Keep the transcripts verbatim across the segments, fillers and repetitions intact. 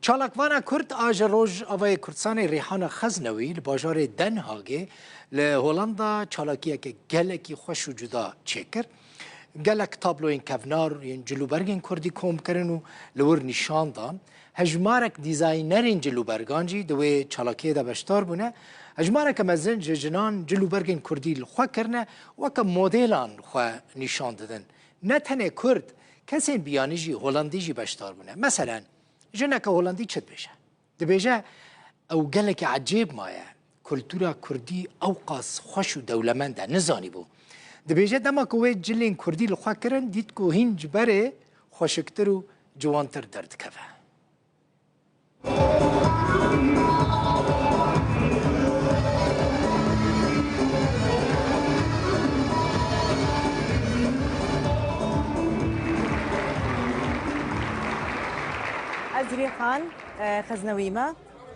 Çalakvana Kurd a ji Rojavayê Kurdistanê Rîhana Xeznewî li bajarê Den Hagê li Holanda çalakiyeke gelekî xweş û cuda çêkir. Gelek tabloyên kevnar yên cilûbergên Kurdî kom kirin û li wir nîşan dan. Hejmarek dîzaynerên cilûbergan jî di wê çalakiyê de beşdar bûne. Hejmareke mezin ji jinan cilûbergên Kurdî li xwe kirine, weke modêlan xwe nîşan didin. Ne tenê Kurd, kesên biyanî jî Holandî jî beşdar bûne. Meselen, jineke Holandî çi dibêje? Dibêje, ew gelekî ecêb maye. Kultura Kurdî ewqas xweş û dewlemend e, nizanîbû. Dibêje, dema ku wê cilên Kurdî li xwe kirin, dît ku hîn ji berê xweşiktir û ciwantir derdikeve. Ez Rîhan, e, Xeznewî me.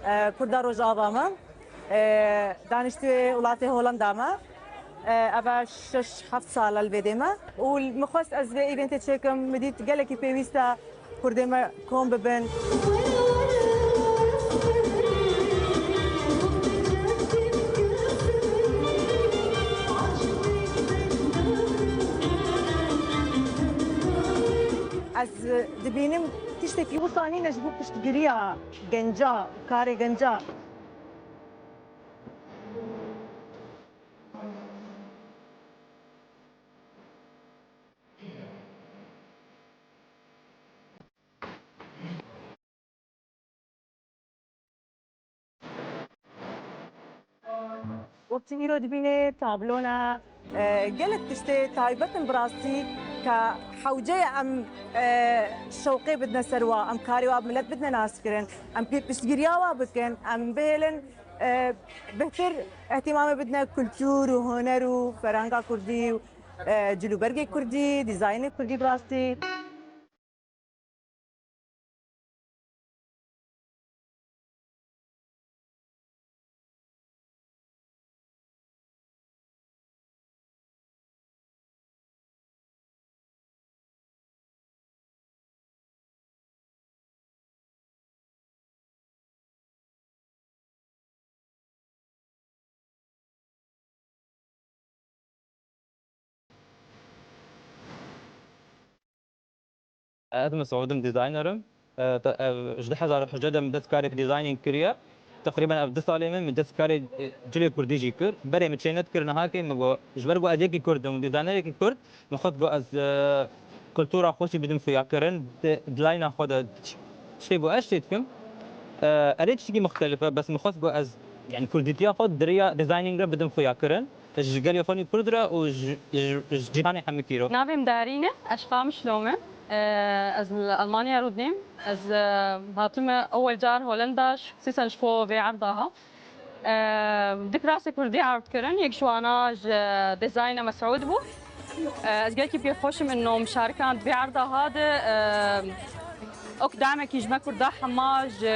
E, Kurda Rojava me. E, daniştûyê welatê Holanda me. E, eve şeş heft sal e li vê dê me. Û min xwest ez vê eventê çêkim. Min dît gelekî pêwîst e Kurdê me kom bibin. Ez dibînim tiştekî wisa nîne ji bo piştgiriya genca, karê genca. Wekî îro dibînê tablona, e, gelek tiştê taybet in bi rastî ke hewce ye em, e, şewqê bidine ser wa, em karê wa bi milet bidine naskirin, em pê piştgiriya wa bikin, em bihêlin, e, bêhtir îhtîmamê bidine kultur û huner û ferhanga kurdî û, e, cilûbergê kurdî, dîzaynê kurdî bi rastî. Ez Mesûd im, dîzayner im. E, te-, ev, ji du hezar û hejdeh de min dest karê dîzaynê kiriye. Teqrîben ev du salê min, min dest karê, e, cilê kurdî jî kir. Berê min çê nedikir, niha kê min got, ji ber ku ez yekî kurd im, dîzaynerekî kurd, min xwest ku ez, e, kultura xwe jî bidim xuyakirin, di dîzayna xwe de tiştê ku ez çê dikim, e, erê tiştekî muxtelif e, bes min xwest ku ez, yani kurdîtiya xwe di riya dîzayning re bidim xuyakirin. Ji gelê xwe nî Kurd re û ji, ji, ji cîranê hemikî re. Navê min Darîn e, ez ji Qamişlo me. Ee, ez li Almanya rûdinêm. Ez, e, hatime ewel car Holenda, xisûsen ji bo vê erda ha. Ee, di klasê Kurdî erd kirin, yek ji wana ji dîzayna Mesûd bû. Ee, ez gelekî pê xweş im, ino mişarikan di vê erda ha de, ee, ok demekî ji me Kurda hema ji,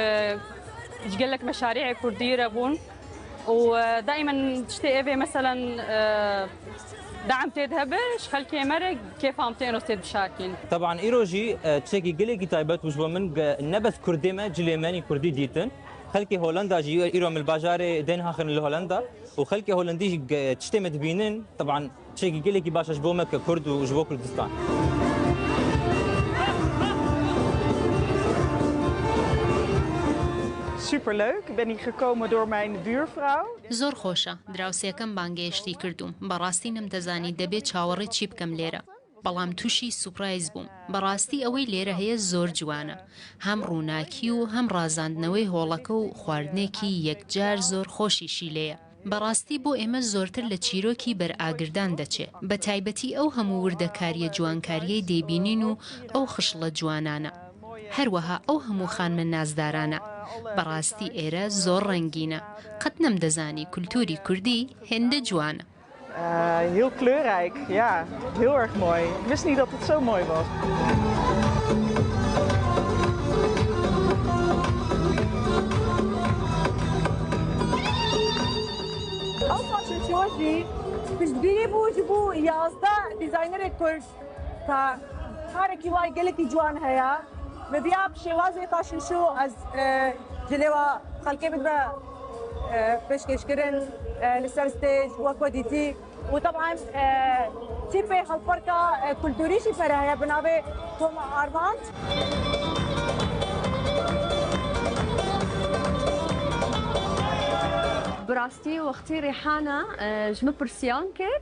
ji gelek meşarî'ê Kurdî re bûn. û, e, daîmen tiştê êvê, meselen, e, de'm tê de hebe, ji xelkê me re kêfa em tê eno tê dişarkîn. Teban îro jî, e, tiştekî gelekî taybet bû ji bo min, ge-, ne bes Kurdê me, cilê me nî Kurdî dîtin. Xelkê Holenda jî îro min li bajarê Den Haag in li Holenda û xelkê Holendî jî ge-, tiştê me dibînin. Teban Tiştekî gelekî baş e ji bo me ke Kurd û ji bo Kurdistan. Superleuk, ben hier gekomen door mijn buurvrouw. زۆر خۆشە، دراوسێکەم بانگێشتی کردووم، بەڕاستی نەمدەزانی دەبێ چاوەڕێ چی بکەم لێرە، بەڵام تووشی سوپرایز بووم. بەڕاستی ئەوەی لێرە هەیە زۆر جوانە، هەم ڕووناکی و هەم ڕازاندنەوەی هۆڵەکە و خواردنێکی یەکجار زۆر خۆشیشی لێیە. بەڕاستی بۆ ئێمە زۆرتر لە چیرۆکی بەرئاگردان دەچێ، بە تایبەتی ئەو هەموو وردەکارییە جوانکارییەی دەیبینین و ئەو خشڵە جوانانە، هەروەها ئەو هەموو خانمە نازدارانە. بەڕاستی ئێرە زۆر ڕەنگینە، قەت نەمدەزانی کولتوری کوردی هێندە جوانە. Eh, heel kleurrijk, ja. Heel erg mooi. Ik wist niet dat het zo mooi was. Ew saçên çiwa jî piştgirî bû ji bo yazdeh dîzaynerê Kurd. Ka karekî wayî gelekî ciwan heye. Bi vîya şêwazê taşûşû ez, e, cilêwa xelkê bidime, e, pêşkêşkirin, e, li ser stage, wek we dîtî. Û teban, e, tîpê helperka, e, kulturî jî pere heye bi navê Toma Armand. Bi rastî wextî Rîhana, e, ji min pirsiyan kir.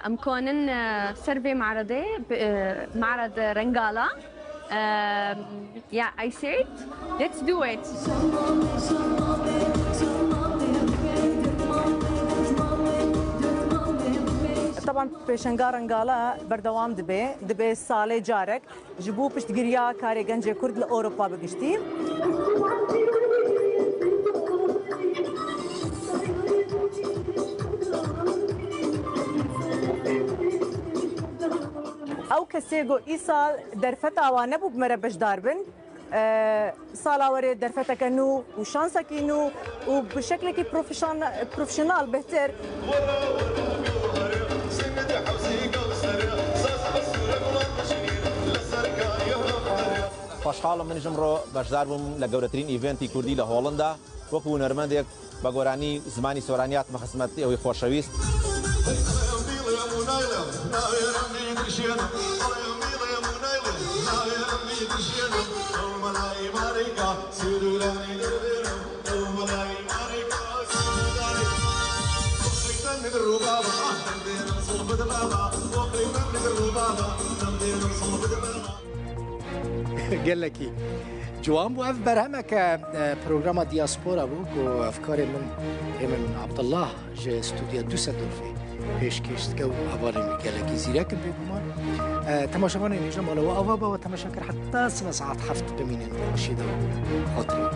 Em konin, e, ser vê maredê, bi, e, mared Rengala. E, yeah, I said, let's do it. Teban pêşenga Rengala berdewam dibe, dibe salê carek. Ji bo piştgiriya karê gencê Kurd li Ewropa bi giştî. Ew kesê ku îsal derfeta wan nebû bi me re beşdar bin, e, sala werê derfeteke nû û şansekî nû û bi şeklekî profeşan-, profesyonel bêhtir. Xweşxal im min ji îmro beşdar bûm li geuretirîn eventî kurdî li Holanda. Wekî hunermendek, bi goranî zimanî soranî hatime xizmetê wî xoşewîst. Gelekî ciwan bû. Ev berhemeke, e, programa Diaspora bû ku hevkarê min, ê min Abdullah ji Stûdya Düsseldorfê pêşkêş dike û hevalên wî gelekî zîrek in bêguman. E, temaşevanên hêja mala we ava be, we temaşe kir heta sibe saet heft bimînin di xweşiyê de û xatirê.